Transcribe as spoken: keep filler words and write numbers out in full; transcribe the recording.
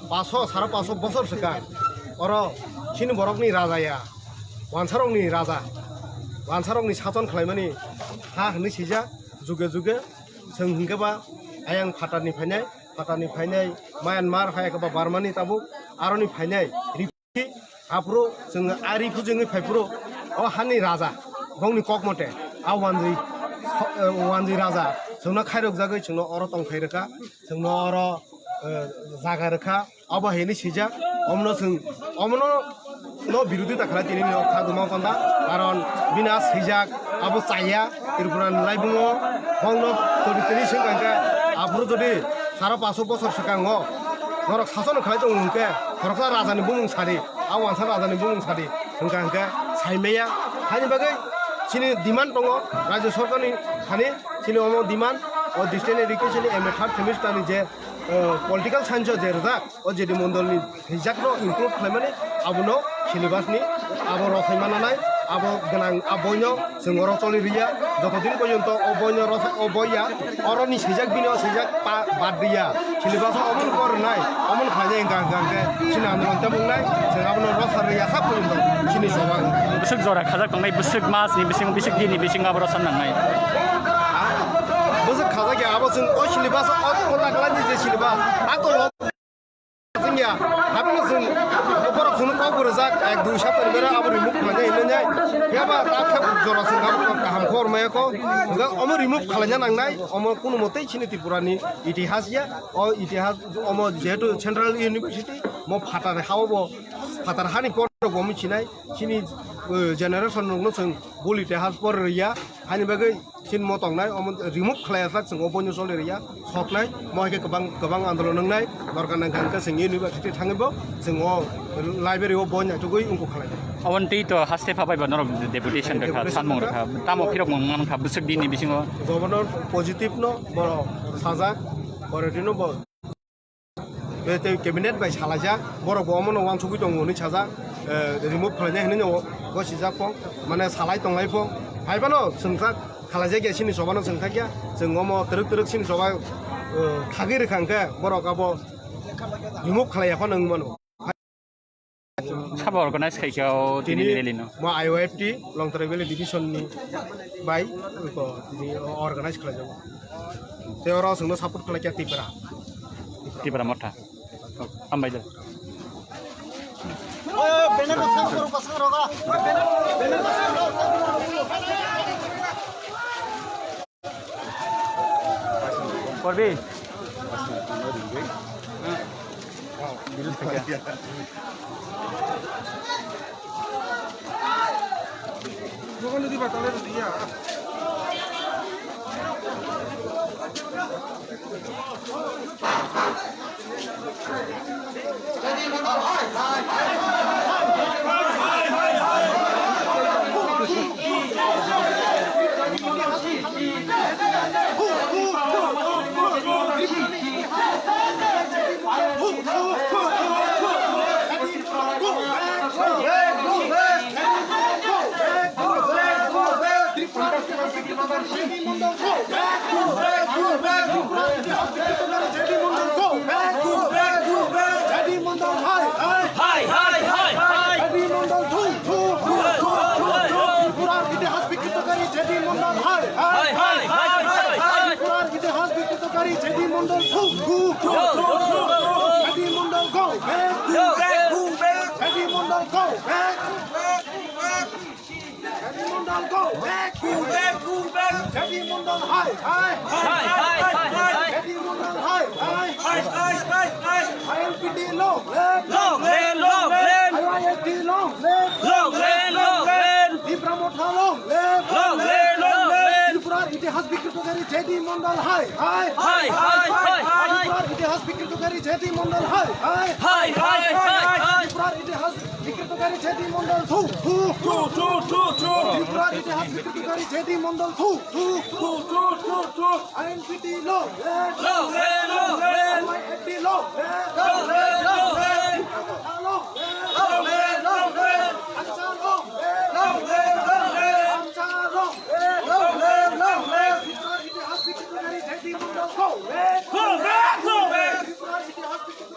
Paso, sara paso bosor swkang oro chini borokni raja ya, wansarokni raja, wansarokni sason khlaimani ha hwnwi sijak. Juge juge chwng hwnkhe ba ayang phatarni phainai, phatarni phainai Myanmar, hai khe ba Burmani tabuk aroni phainai. Aphuru chwng ari phujwngwi phaiphuru o hani raja bongni kok mote a wanjwi, eh, wanjwi raja chwngno khairokjagwi chwngno oro tongthai rwkha, chwngno oro, eh, jaga rwkha, abo hini sijak. Omono chwng, omono no birodita khlai tini no kha duma panda, karon bini a sijak abo chaya. Tripura ni laibungo bongno toni tini swngkha hwnkhe, aphuru jodi sara paso bosor swkango norok sason khlai tongo hwnkhe, khoroksa raja ni bumung sadi, a wansa raja ni bumung sadi hwnkha hwnkhe saimaya. Haini bagwi chini demand tongo rajya sorkar ni thani, chini omo demand o distant education ni M A third semester ni je, eh, political science o je rijak, o J D Mondol ni hijakno include khlaimani, abono syllabus ni abo rosai mananai, abo gwnang a boino chwng oro choli rwya, joto din porjonto o boino rosai, o boya oro ni swijak bini o swijak pa bad rwya, syllabus o omono por rwnai, omono khlaijak hwnkha hwnkha hwnkhe chini andolon tei wngnai, chwng abono rosai rwya sak porjonto chini soba wngnai. Bwswk jora khajak tongnai, bwswk mas ni bisingo, bwswk din ni bisingo abo rosai nangnai. Bwswk khajak ya abo chwng o syllabus o, o takla ni je syllabus a tongwi. Chwngya, habino chwng borok chwngno kok bo rwjak, ek dui saptani bera abo remove khlainai hinwi nai. Phiya ba ta khe jora chwng abo kaham khobor maya kho. Hwnkhe omo remove khlaina nangnai, omo kunu motei chini Tripura ni itihas ya. O itihas omo jehetu Central University, mo phatar ha o bo, phatar hani por bo michinai. Chini, eh, generation rokno chwng bul itihas por rwya. Haini bagwi chini mo tongnai, omo remove khlaiya sak chwng o boino choli rwya, soknai, mo hai khe kwbang, kwbang andolon wngnai, dorkar nangkha hwnkhe chwng university thangwi bo chwng o library o boi naitugwi wngkuk khlai. Aboni twi to haste pha bai ba norok deputation rwkha, deputation sanmung rwkha. Rwkha, tamo phirok mung mankha bwswk din ni bisingo. Governor positive no borok sajak, borok rino bo. Be tei cabinet bai salaijak, borok bo omono uansugwi tongo hwnwi sajak, eh, remove khlainai hwnwi no gosijak pho, mane salai tonglai pho. Hai phano chwngthak khlaijak ya, chini choba no chwngthak ya, chwng omo twrwk twrwk chini choba, eh, thagwi rwkha hwnkhe borok abo remove khlaiya phano wng mano. Sabo organize khai kha o tini tini rally no. Mo I Y F T Longtrai Valley Division ni bai ko tini organize khlai jago. Te oro chwngno support khlai kha Tipra. Tipra Motha. Hambai de. Korbi. Hai, hai, hai, hai. Hai, hai, hai, hai. Go back, go back. Jeti Mondol go back. Go back, go back. Jeti Mondol hai, hai. Hai, hai, hai, hai. Jeti Mondol hai, hai. Hai, hai, hai, hai. I L P T long live. Long live, long live. I Y F T long live. Long live, long live. Tipra Motha long live. Long live, long live. Tripura itihas bikrito kari Jeti Mondol hai, hai. Hai, hai, hai, hai. Tripura itihas bikrito kari Jeti Mondol hai, hai. Hai, hai, hai, hai. Tripura itihas Bikrito kari Jeti Mondol thu, thu, thu, thu, thu, thu. Tripura itihas bikrito kari Jeti Mondol thu, thu, thu, thu, thu, thu. I N P T long live. Long live, long live. M I F T long live. Long live, long live. Tripura Motha long live. Long live, long live. Ansa long live. Long live, long live. Ansa long live. Long live, long live. Tripura itihas bikrito kari Jeti Mondol long live. Long live, long live. Tripura itihas bikrito